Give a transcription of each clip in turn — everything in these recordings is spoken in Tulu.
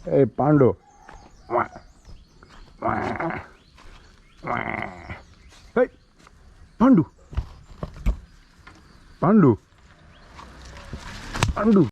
ಏ ಪಾಂಡು, ಏಯ್ ಪಾಂಡು ಪಾಂಡು ಪಾಂಡು.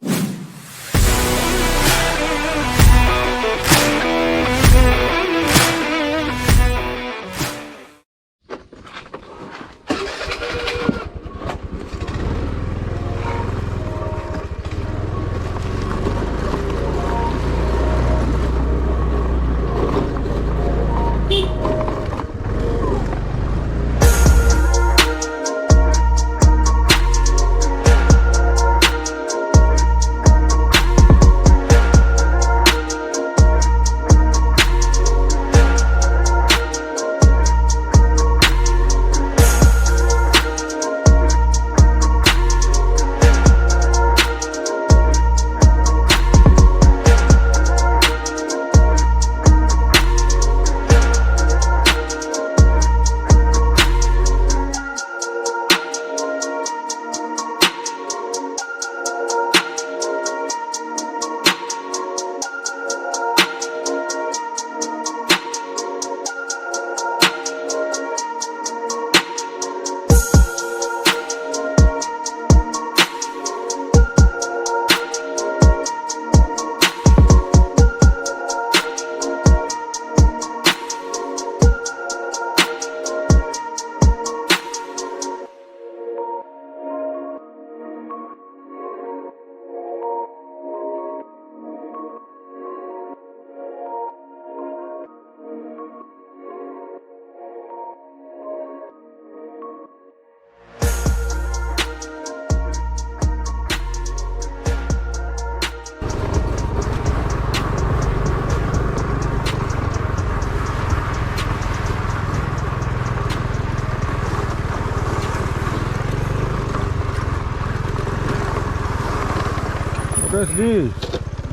मुकेश जी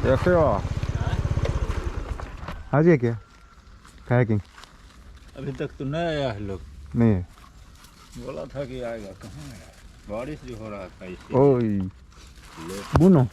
कैसे हो? आज है क्या कायाकिंग? अभी तक तो नहीं आया है लोग। नहीं है। बोला था कि आएगा, कहाँ आया? बारिश जो हो रहा था इससे। ओए बुनो।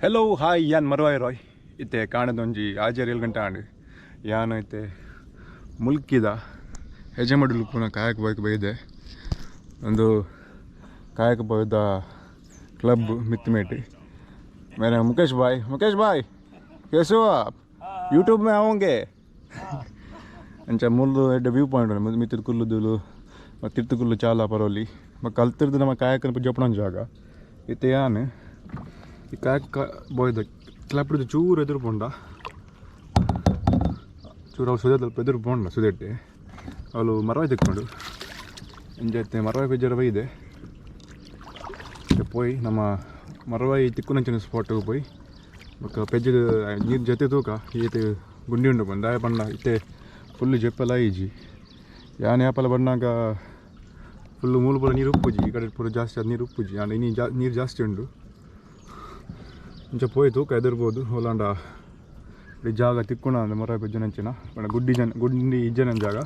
ಹೆಲೋ ಹಾಯ್, ಯಾನ್ ಮರುವಾಯ್ ರಾಯ್. ಇತ್ತೆ ಕಾಣದೊಂಜಿ ಆಜೇರ್ 7 ಗಂಟೆ ಆಂಡ್. ಯಾನ್ ಇತ್ತೆ ಮುಲ್ಕಿದ ಹೆಜಮಡುಲು ಪೂನ ಕಾಯಕ್ ಬೈಕ್ ಬೈದೆ. ಒಂದು ಕಾಯಕ್ ಬೋಯ್ದ ಕ್ಲಬ್ ಮಿತ್ತಮೇಟ್. मेरा मुकेश भाई, मुकेश भाई कैसे हो आप? यूट्यूब में आओगे? ಅಂಚ ಮುಲ್ಲು ಎಡ್ಡೆ ವ್ಯೂ ಪಾಯಿಂಟ್, ಮಿತ್ತದ ಕುಲ್ಲುದುಲು ತಿರ್ತು ಕುಲ್ಲು ಚಾಲ ಪರೋಲಿ. ಬೊಕ್ಕ ಕಲ್ತಿರ್ದು ನಮ್ಮ ಕಾಯಕನ ಜೋಪಣ ಜಾಗ. ಇತ್ತೆ ಯಾನ್ ಈ ಕಾಯಕ ಬೋಯ್ದ ಕ್ಲಬ್ಡ್ದು ಚೂರು ಎದುರು ಪೋಂಡ, ಚೂರು ಅವು ಸುದೇದಲ್ಪ ಎದುರು ಪೋಂಡ ಸುದೆಟ್ಟೆ ಅವಳು ಮರವಾಯಿ ತಿಕ್ಕೊಂಡು ಇಂಜೆ ಮರವಾಯಿ ಪೆಜ್ಜರ ಬೈದೆ ಪೋಯ್. ನಮ್ಮ ಮರವಾಯಿ ತಿಕ್ಕುನಂಚಿನ ಸ್ಪಾಟ್ಗೆ ಪೋಯ್ ಬೊಕ್ಕ ಪೆಜ್ಜದ ನೀರು ಜೊತೆ ತೂಕ ಈತ್ ಗುಂಡಿ ಉಂಡು ಬಂದ ದಾಯ ಪಂಡ. ಇತ್ತೆ ಫುಲ್ ಜೆಪ್ಪೆಲ್ಲ ಈಜಿ. ಯಾನ್ ಯಾಪಲ ಬಣ್ಣಾಗ ಫುಲ್ಲು ಮೂಲು ಪೂರ ನೀರು ಉಪ್ಪುಜಿ. ಈ ಕಡೆ ಪೂರ ಜಾಸ್ತಿ ಅದು ನೀರು ಉಪ್ಪುಜಿ. ಆಂಡ ಇನಿ ಜಾ ನೀರು ಜಾಸ್ತಿ ಉಂಡು. ಇಂಚ ಪೋಯ್ ತೂಕ ಎದುರ್ಬೋದು ಹೋಲಾಂಡ ಈ ಜಾಗ ತಿಕ್ಕುಣ ಅಂದ್ ಮರ ಪೆಜ್ಜನಂಚಿನ ಪಂಡ ಗುಡ್ಡಿ ಜನ ಗುಂಡಿ ಇಜ್ಜನ ಜಾಗ.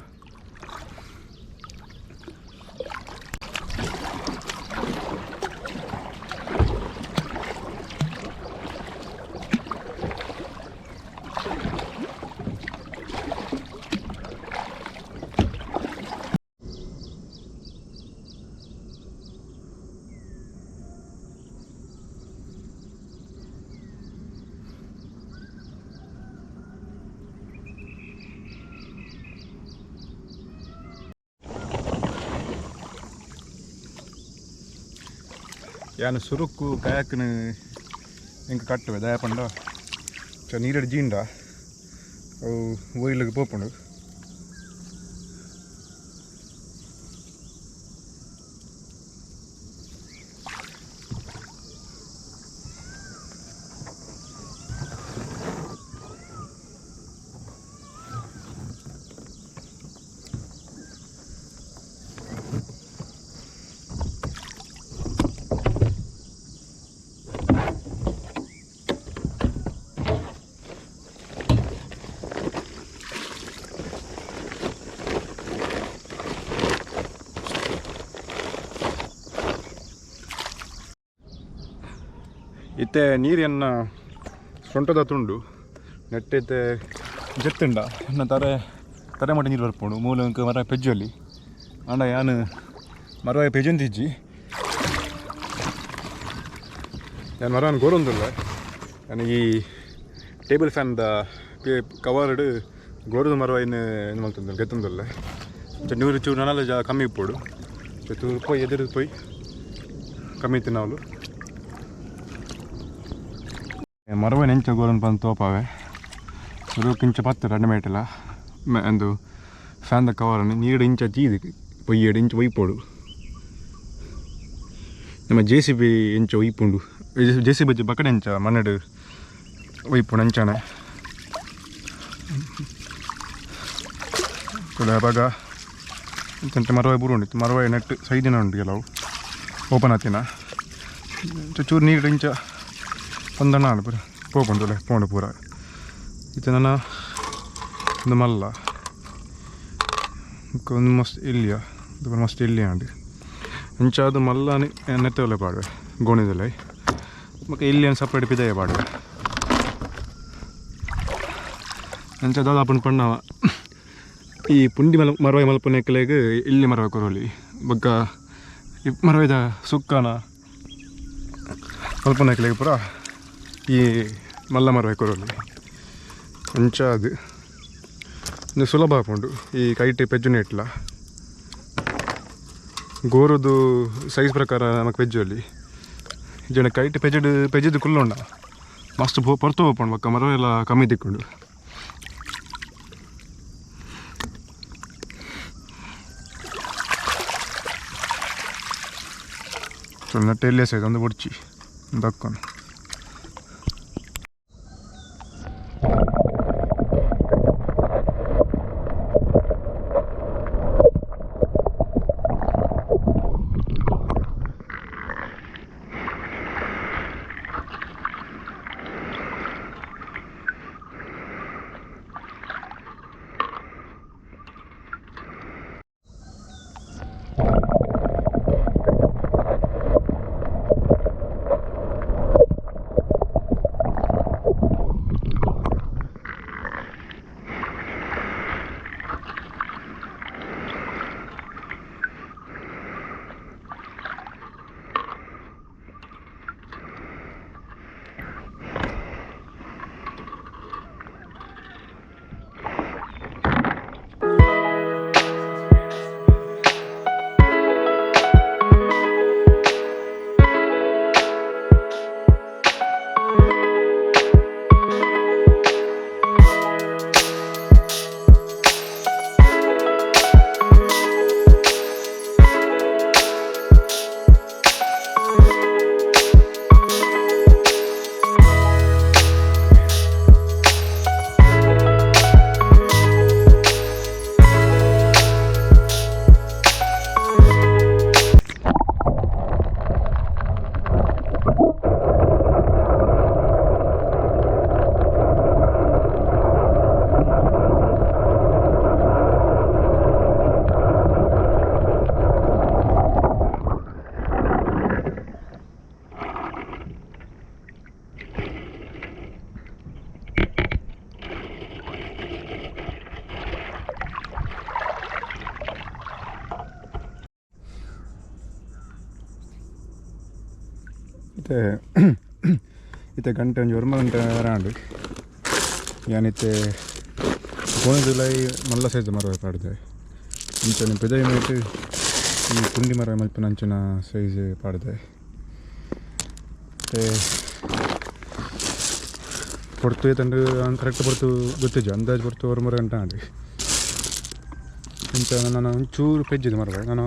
ಯಾನ್ ಸುರುಕ್ಕು ಕಯಾಕ್ನು ಎಂಕ್ ಕಟ್ಟುವೆ ದಾಯ ಪಂಡ ಚ ನೀರಡ್ ಜೀಂಡ ಅವು ಒಯ್ಲಿಗೆ ಪೋಪುಂಡು. ಇತ್ತೆ ನೀರನ್ನ ಸೊಂಟದ ತುಂಡು ನೆಟ್ಟೈತೆ ಜೆತ್ತುಂಡ ಎನ್ನ ತರೆ ತರೆ ಮಟ್ಟ ನೀರು ಬರ್ಪುಂಡು ಮೂಲಂಕ ಮರ ಪೆಜ್ಜಲ್ಲಿ ಆಂಡ ಯಾನ್ ಮರ ಪೆಜೊಂದಿಜ್ಜಿ ಯಾನ್ ಮರನ್ ಗೋರೊಂದುಲ್ಲ. ಯಾನ್ ಈ ಟೇಬಲ್ ಫ್ಯಾನ್ದ ಕವರ್ಡ್ ಗೋರದ ಮರವೈನ್ ಏನು ಮಲ್ತೊಂದುಲ್ಲ ಗೆತ್ತೊಂದುಲ್ಲೆ. ನೀರು ಚೂರು ನನಲ ಜಾ ಕಮ್ಮಿ ಇಪ್ಪೊಡು ಚೂರು ಪೋಯಿ ಎದುರು ಪೋಯಿ ಕಮ್ಮಿ ತಿನ್ನವಲು. ಮರವೈನ್ ಎಂಚ ಗೋರನ್ ಪಂದ್ ತೋಪಾವೆ ಸುರುಕು ಇಂಚ ಪತ್ತು ರಡ್ಡ್ ಮೇಟಲ ಅಂದು ಫ್ಯಾನ್ದ ಕವರನ್ನು ನೀರು ಇಂಚ ಜೀದು ಪೊಯ್ಯೆಡು ಇಂಚ ಒಯ್ಪೊಡು. ನಮ್ಮ ಜೆ ಸಿ ಬಿ ಇಂಚ ಒಯ್ಪುಂಡು, ಜೆ ಸಿ ಬಿ ಬಕಡೆ ಇಂಚ ಮಣ್ಣಡು ಒಯ್ಪುಂಡು ಅಂಚನೆ. ಅವಾಗ ಇಂಚ ಮರವಾಯಿ ಬೂರುಂಡು, ಮರವಾಯಿ ನೆಟ್ ಸೈದಿನ ಉಂಡು ಕೆಲವು ಓಪನ್ ಆತಿನ ಚೂರು ನೀರು ಇಂಚ ಒಂದಣ್ಣ ಪೂರ ಪೋಪುಂಡು ಪೋಂಡು ಪೂರ. ಇತ್ತೆ ನನ ಒಂದು ಮಲ್ಲ ಒಂದು ಮಸ್ತ್ ಇಲ್ಲಿಯ ಮಸ್ತ್ ಇಲ್ಲಿಯ ಉಂಡು ಇಂಚಾದ ಮಲ್ಲಾನಿ ನೆತ್ತವಲೆ ಪಾಡುವೆ ಗೋಣಿದಲೆ ಬೊಕ ಇಲ್ಲಿ ಸಪ್ರೇಟ್ ಪಿದಯ ಪಾಡುವೆ. ಅಂಚ ದಾದ ಆಪುಂಡು ಪಂಡ ಈ ಪುಂಡಿ ಮಲ ಮರವಾಯಿ ಮಲ್ಪುನಕ್ಲೆಗ್ ಇಲ್ಲಿ ಮರವಾಯಿ ಕೊರೊಲಿ ಬೊಕ್ಕ ಈ ಮರವಾಯಿದ ಸುಕ್ಕನ ಮಲ್ಪುನಕ್ಲೆಗ್ ಪೂರ ಈ ಮಲ್ಲ ಮರವಾಯಿ ಕೊರೊಲಿ. ಅಂಚ ಅದು ಇಂದು ಸುಲಭ ಆಪುಂಡು ಈ ಕೈಟ್ ಪೆಜ್ಜುನ ಇಟ್ಲ ಗೋರುದು ಸೈಜ್ ಪ್ರಕಾರ ನಮಕ್ ಪೆಜ್ಜೊಲಿ ಇಜ್ಜಂಡ ಕೈಟ್ ಪೆಜಡ್ ಪೆಜೆದು ಕುಲ್ಲುಂಡ ಮಸ್ತ್ ಪೊರ್ತು ಪೋಪುಂಡು ಬೊಕ್ಕ ಮರ ಎಲ್ಲ ಕಮ್ಮಿ ತಿಕ್ಕುಂಡು. ನೆಟ್ ಎಲ್ಲಿ ಸೈಜ್ ಒಂದು ಬೊಡ್ಚಿ ದಕ್ಕೊನು. ಇತ್ತೆ ಇತ್ತೆ ಗಂಟೆ ಒಂಜಿ ಒರ್ಂಬ ಗಂಟೆ ವರಾಂಡ್. ಯಾನ್ ಇತ್ತೆ ಗೋಣದುಲೈ ಮಲ್ಲ ಸೈಜ್ ಮರ ಪಾಡ್ದೆ ಇಂಚನೆ ಪಿದಯಿ ಮೇಟ್ ಈ ಪುಂಡಿ ಮರ ಮಲ್ಪುನ ಅಂಚಿನ ಸೈಜ್ ಪಾಡ್ದೆ. ಇತ್ತೆ ಪೊರ್ತು ಏತಂಡು ಕರೆಕ್ಟ್ ಪೊರ್ತು ಗೊತ್ತಿಜ್ಜು ಅಂದಾಜು ಪೊರ್ತು 1 ಗಂಟೆ ಆಂಡ್ ಇಂಚ ನಾನು ಒಂಚೂರು ಪೆಜ್ಜಿದೆ ಮರವೆ ನಾನು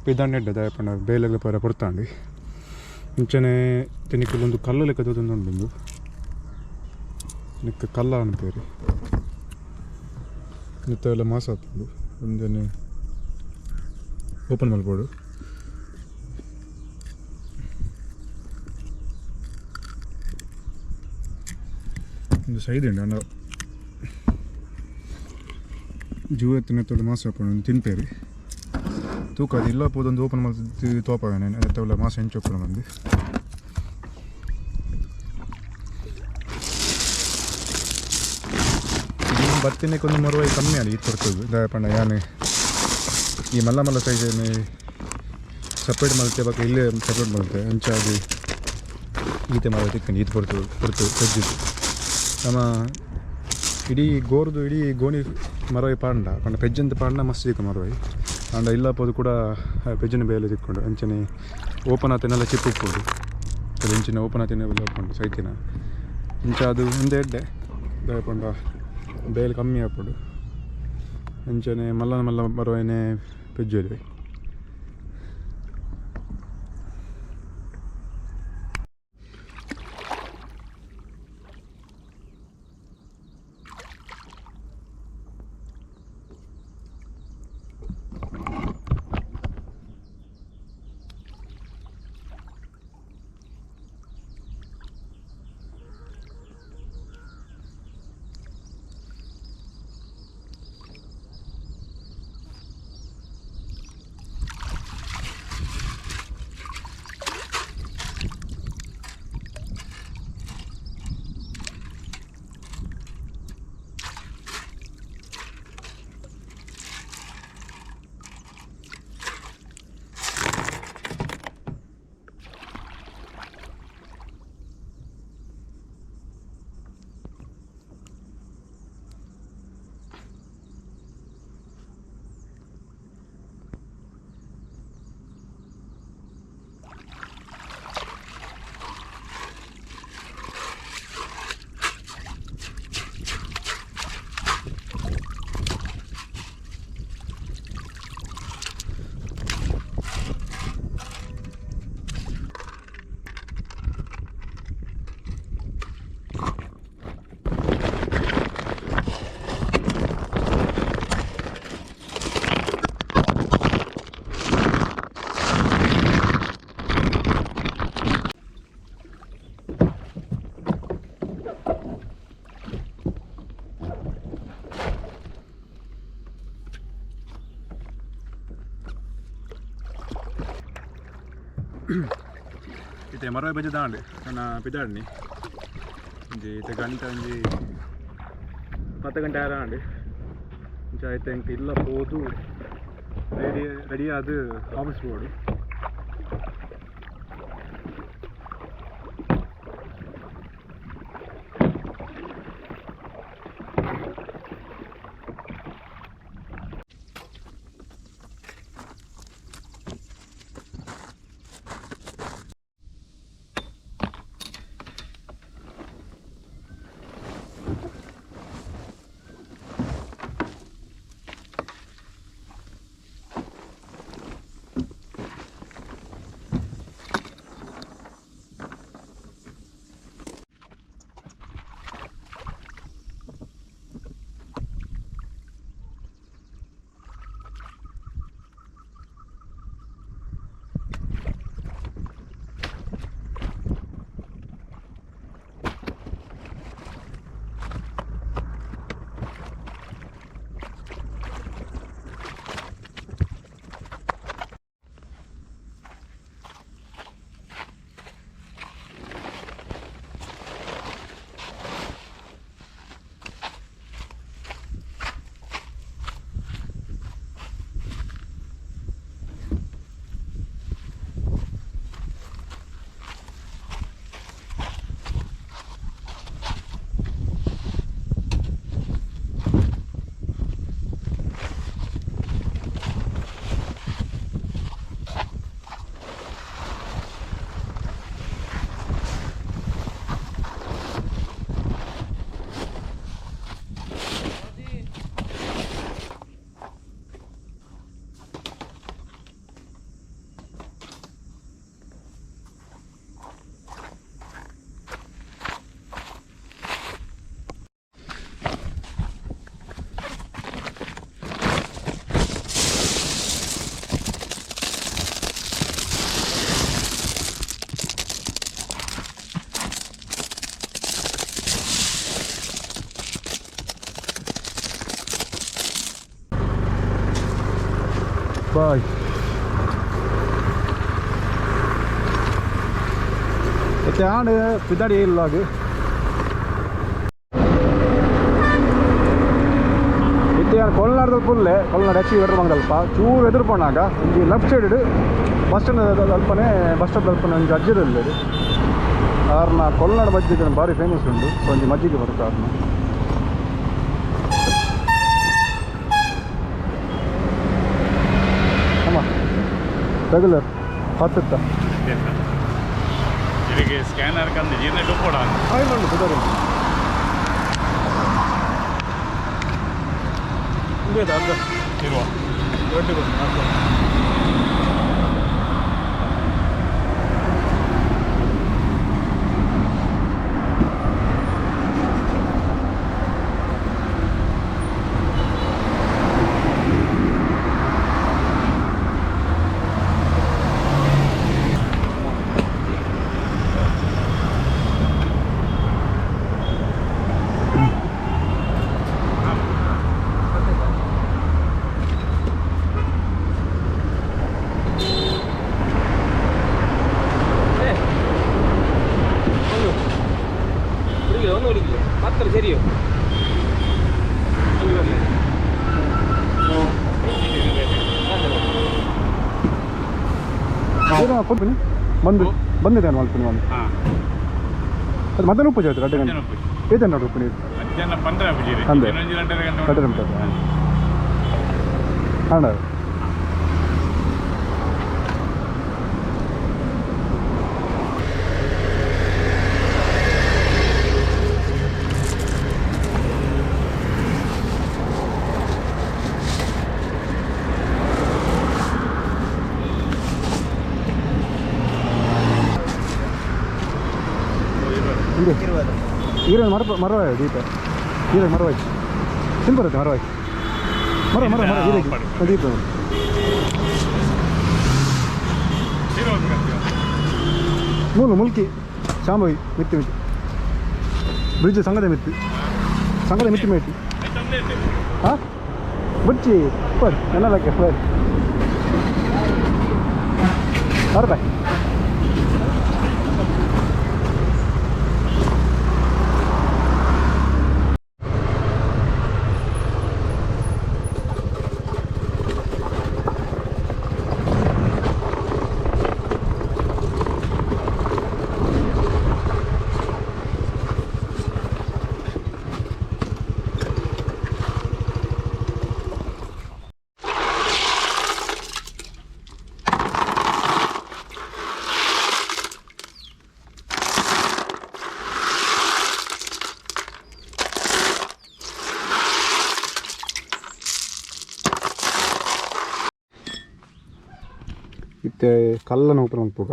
ಪಿದಾಂಡ ಎಡ್ಡೆ ದಾಯೆ ಪಂಡ ಬೇಲೆಗ್ ಪೂರ ಪೊರ್ತಾಂಡ್ ಇಂಚನೆ ತಿನಿಕುಲು ಕಲ್ಲು ಲೆಕ್ಕ ತೂತೊಂದುಂಡು ನಿಕ್ಕ ಕಲ್ಲ ಅನ್ಪೇರು ನೆತ್ತ ಮಾಸ ಆಪುಂಡು ಒಂಜನೆ ಓಪನ್ ಮಲ್ಪೊಡು ಒಂದು ಸೈಡ್ ಉಂಡು ಅಂಡ ಜೂವ ಎತ್ತಿನ ಮಾಸ ಆಪುಂಡು ತಿನ್ಪೇರು ತೂಕ ಅದು ಇಲ್ಲ ಪೋದೊಂದು ಓಪನ್ ಮಲ್ತ್ ತೋಪಾಗ ನೆತ್ತ ಮಾಸ ಹೆಂಚು ಓಪನ್ ಬಂದು ಬತ್ತಿನಕ್ಕೆ ಒಂದು ಮರುವೈ ಕಮ್ಮಿ ಅಲ್ಲ ಈ ತೊರ್ತದ್ದು ದಾಯ ಪಂಡ ಯಾನೆ ಈ ಮಲ್ಲ ಮಲ್ಲ ಸೈಜ್ ಸಪ್ರೇಟ್ ಮಲ್ತೆ ಬೊಕ್ಕ ಇಲ್ಲೇ ಸಪ್ರೇಟ್ ಮಲ್ತೆ ಅಂಚಾದ್ ಈತೆ ಮರ ತಿಕ್ಕಂಡು ಈತ್ ಪೊರ್ತು ಪೊರ್ತು ಪೆಜ್ಜಿದ್ದು ನಮ್ಮ ಇಡೀ ಗೋರ್ದು ಇಡೀ ಗೋಣಿ ಮರವೈ ಪಾಂಡ ಪಂಡ ಪೆಜ್ಜಂತ ಪಾಂಡ ಮಸ್ತ್ ತಿಕ್ಕು ಮರವೈ ಆಂಡ ಇಲ್ಲ ಪೋದು ಕೂಡ ಪೆಜ್ಜಿನ ಬೇಲೆ ತಿಕ್ಕೊಂಡು ಅಂಚನೆ ಓಪನ್ ಆತನೆಲ್ಲ ಚಿಪ್ಪು ಉಪ್ಪುಂಡು ಇಂಚಿನ ಓಪನ್ ಆತಿನ ಉಪ್ಪುಂಡು ಸೈತಿನ ಇಂಚ ಅದು ಒಂದೇ ಎಡ್ಡೆ ದಾಯ ಪಂಡ ಬೇಲೆ ಕಮ್ಮಿ ಆಪುಂಡು ಅಂಚನೆ ಮಲ್ಲ ಮಲ್ಲ ಮರವೈನೆ ಪೆಜ್ಜೊಲಿ ಇತ್ತೆ ಮರವೆ ಬಜ್ಜೆ ದಾಂಡ್ ನನ್ನ ಪಿದಾಡ್ನಿ ಒಂಜಿ ಇತ್ತೆ ಗಂಟೆ ಒಂಜಿ 10 ಗಂಟೆ ಆರಾಂಡ್ ಇಂಚ ಐತೆ ಎಂಕ್ ಇಲ್ಲ ಪೋದು ರೆಡಿ ರೆಡಿ ಆದ್ ಆಫೀಸ್ ಪೋಡು ಬಾಯ್. ಇತ್ತೆ ಆಂಡ್ ಪಿದಾಡಿ ಇಲ್ಲಾಗ ಇತ್ತೆ ಯಾರು ಕೊಲ್ನಾಡ್ದ ಪುಲ್ಲೆ ಕೊಲ್ನಾಡು ಎಚ್ ಎದುರು ಬಂದಲ್ಪ ಚೂರು ಎದುರು ಪೋನಾಗ ಒಂಜಿ ಲೆಫ್ಟ್ ಸೈಡ್ ಬಸ್ ಸ್ಟ್ಯಾಂಡ್ ಅಲ್ಪನೆ ಬಸ್ ಸ್ಟಾಪ್ ಅಲ್ಪನೆ ಒಂಜಿ ಅಜ್ಜಿದಲ್ಲಿ ಆರ್ನ ಕೊಲ್ನಾಡು ಮಜ್ಜಿಗೆ ಭಾರಿ ಫೇಮಸ್ ಉಂಡು. ಸೊ ಒಂಜಿ ಮಜ್ಜಿಗೆ ಬರುತ್ತೆ ಆರ್ನ. ಅಮ್ಮ ರೆಗ್ಯುಲರ್ ಹತ್ತುತ್ತ ಇದಕ್ಕೆ ಸ್ಕ್ಯಾನರ್ ಕಂದು ಜೀರ್ಣ ಕೊಡ. ಉಂಟು ಸುಧಾರಿ ಇರುವ ದೊಡ್ಡ. ഒന്ന് വിളിക്കില്ലേ പത്ര ശരിയോ? ಕೊಡ್ತೀನಿ ಬಂದು ಬಂದಿದೆ ಮಲ್ಪುನಿ ಒಂದು. ಹಾಂ. ಅದು ಮಧ್ಯಾಹ್ನ ಉಪ್ಪು ಜಾತ್ರೆ 2 ಗಂಟೆ. ಮಧ್ಯಾಹ್ನ ಉಪ್ಪು. ಏತೇನು ನೋಡಿ ಉಪ್ಪು ನೀರು. ಮಧ್ಯಾಹ್ನ 15 ಉಪ್ಪು. ಅಂದೆ. ಇನ್ನೊಂದು 2.5 ಗಂಟೆ. 2.5 ಗಂಟೆ ಹಾಂ. ಇದೆ ಈರ ಮರ ಮರ ದೀಪ ಈರ ಮರವಾಯ್ತು ಸಿಂಪಲ್ ಬರುತ್ತೆ ಮರವಾಯ್ತು ಮರ ಮರ ಮರ ಈರಗೆ ದೀಪ. ಮೂಲು ಮುಲ್ಕಿ ಶಾಂಭವಿ ಮಿತ್ತಿ ಮಿತ್ತಿ ಬ್ರಿಡ್ಜ್ ಸಂಘದ ಮಿತ್ತಿ ಸಂಘದ ಮಿತ್ತಿ ಮೇಟಿ ಹಾಂ ಬುಚ್ಚಿ ಬರ್ ನನ್ನಲ್ಲಕ್ಕೆ ಬರ್ ಬರ್ಬಾಯ್. ಇತ್ತೆ ಕಲ್ಲನ ಓಪನ್ ಮಲ್ಪುಗ.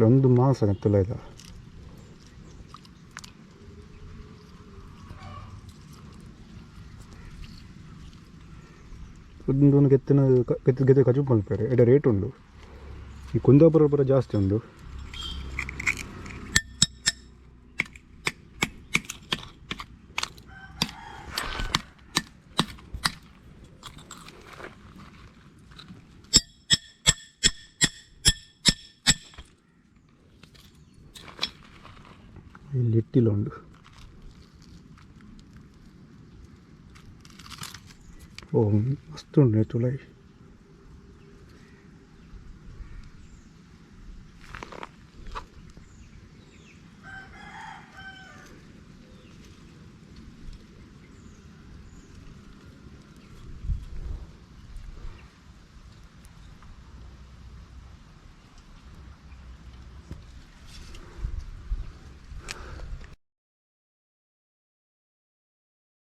ಒಂದು ಮಾಂಸ ನೆತ್ತಲ ಇಲ್ಲ. ಒಂದು ಕೆತ್ತಿನ ಕೆತ್ತ ಗೆತ್ತೆ ಕಜುಪು ಮಲ್ಪೆರೆ ಎಡೆ ರೇಟ್ ಉಂಡು. ಈ ಕುಂದಾಪುರ ಪೂರ ಜಾಸ್ತಿ ಉಂಡು. ಇಲ್ಲಿ ಇಟ್ಟಿಲ್ಲ ಉಂಡು. ಓ ಮಸ್ತ್ ಉಂಡು ತುಳೈ.